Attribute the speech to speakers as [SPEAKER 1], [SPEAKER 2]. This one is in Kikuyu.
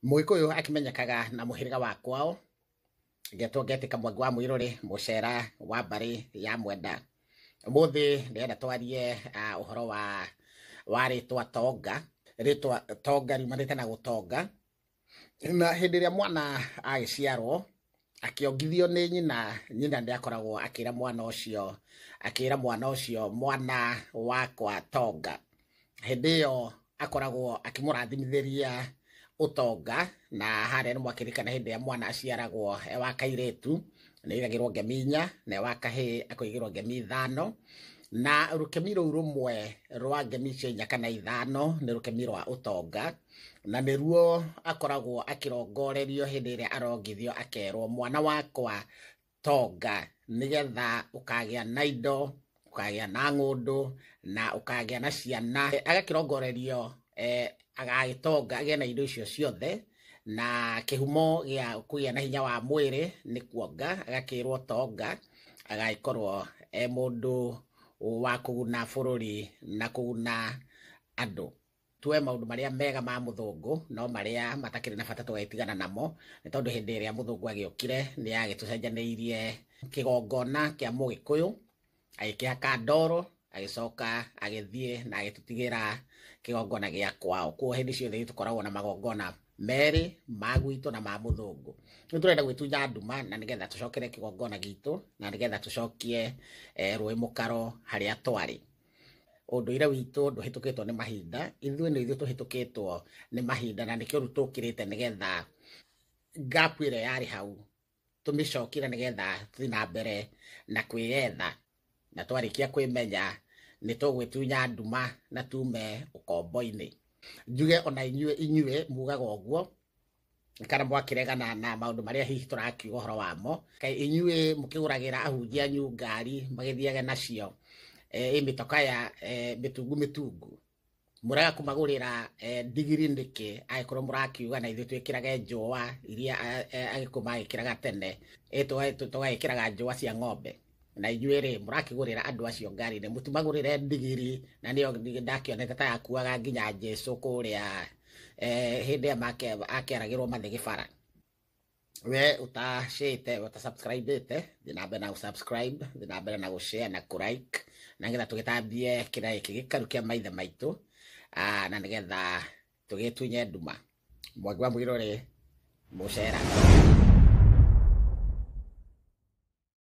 [SPEAKER 1] Mũgĩkũyũ akĩmenyekaga na mũhĩrĩga wa kwao. Ngetwo ngetĩka Mwangi wa Mwiruri, mũcera wa mbarĩ ya Mwenda. Ũmũthĩ ndĩrenda twarie ũhoro wa rĩtwa Tonga. Rĩtwa Tonga riumanĩte na gũtonga. Na hĩndĩ ĩrĩa mwana agĩciarwo akĩongithio nĩ nyina, nyina nĩ akoragwo akĩra mwana ũcio, akĩra mwana ũcio, mwana wakwa Tonga. Hĩndĩ ĩyo akoragwo akĩmũrathimithĩria ũtonga. Na harĩa nĩ mwakĩririkana hĩndĩ ĩrĩa mwana aciaragwo e wa kairĩtu nĩ aigagĩrwo ngemi 4, na e wa kahĩĩ akoigĩrwo ngemi 5. Na rũkemi rũu rũmwe rwa ngemi icio 4 kana 5 nĩ rũkemi rwa ũtonga, na nĩruo akoragwo akĩrongorerio hĩndĩ ĩrĩa arongithio akerwo mwana wakwa Tonga, nĩgetha ũkagĩa na indo, ũkagĩa na ng'ũndũ, na ũkagĩa na ciana. Agakĩrongorerio agagĩtonga agĩe na indo icio ciothe, na kĩhumo gĩa kũgĩa na hinya wa mwĩrĩ nĩ kuonga, agakĩrwo Tonga, agagĩkorwo e mũndũ wa kũguna bũrũri na kũguna andũ. Tuoe maũndũ marĩa mega ma mũthũngũ, no marĩa matakĩrĩ na bata tũgagĩtigana namo, nĩ tondũ hĩndĩ ĩrĩa mũthũngũ agĩũkire nĩ agĩtũcenjanĩirie kĩgongona kĩa mũgĩkũyũ, agĩkĩhaka ndoro, agĩcoka agĩthiĩ na agĩtũtigĩra kĩgongona gĩa kwao. Koguo hĩndĩ ciothe ithuĩ tũkoragwo na magongona merĩ, ma gwitũ na ma mũthũngũ. Rĩu tũrenda gwĩtunya nduma na nĩgetha tũcokere kĩgongona gitũ, na nĩgetha tũcokie rũĩ mũkaro harĩa twarĩ. Ũndũire witũ ndũhĩtũkĩtwo nĩ mahinda, ithuĩ nĩ ithuĩ tũhĩtũkĩtwo nĩ mahinda, na nĩkĩo rĩu tũkĩrĩte nĩgetha gap ĩrĩa yarĩ hau tũmĩcokie na nĩgetha tũthiĩ na mbere na kwĩyetha. Na twarĩkia kwĩmenya nĩ tũgwĩtunya nduma na tume ũkombo-inĩ. Njuge ona inyuĩ mugaga ũguo, kana mwakĩregana na maũndũ marĩa hihi tũrakiuga ũhoro wamo. Kaĩ inyuĩ mũkĩgũragĩra ahunjia anyu ngari magĩthiage nacio, ĩ mĩtoka ya mĩtungu mĩtungu, mũrega kũmagũrĩra ndigiri nĩkĩ angĩkorwo mũrakiuga na ithuĩ twĩkĩrage njũa iria agĩkũyũ magĩkĩraga tene, tũgagĩkĩraga njũa cia ng'ombe. Na inyuĩ rĩ mũrakĩgũrĩra andũ acio ngari nĩ mũtimagũrĩre ndigiri, na nĩyo ndakĩonete ta yakuaga nginya Jesũ kũrĩa hĩndĩ ĩrĩa akeragĩrwo mathĩgĩ bara. We ũtacĩte, ũtasubscribĩte, thiĩ na mbere na gũsubscribe, thiĩ na mbere na gũshare na kũlike, na nĩgetha tũgĩtambie kĩrĩa gĩkĩ gĩkaru kĩa maithe maitũ, na nĩgetha tũgĩtunye nduma. Mwangi wa Mwiruri, mũcera.